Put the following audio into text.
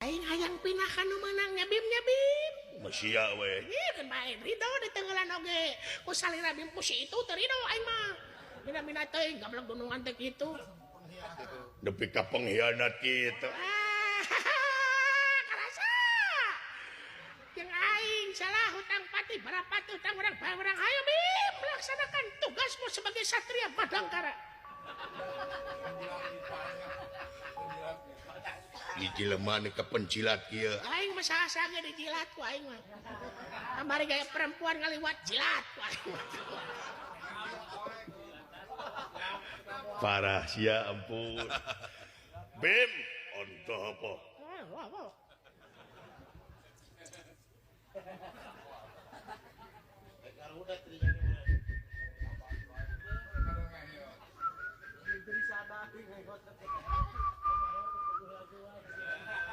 Aing hayang pindah ka nu meunang nya Bim nya Bim. Sia we. Ieu kan bae ridho ditenggelan oge. Ku salira Bim ku si itu teu ridho aing mah. Mina-mina teuing gablek gunungan teh kitu. Nepi ka pengkhianat kitu. Karasa. Jeung aing salah hutang pati barapati hutang urang bae urang hayo Bim melaksanakan tugasmu sebagai satria Madangkara. Hiji jelema nu kapencilat kieu. Aing mah saha ge dijilat ku aing mah. Kamari gaya perempuan ngaliwat jilat ku aing mah. Parah sia ampun. Bim, ontoh apa?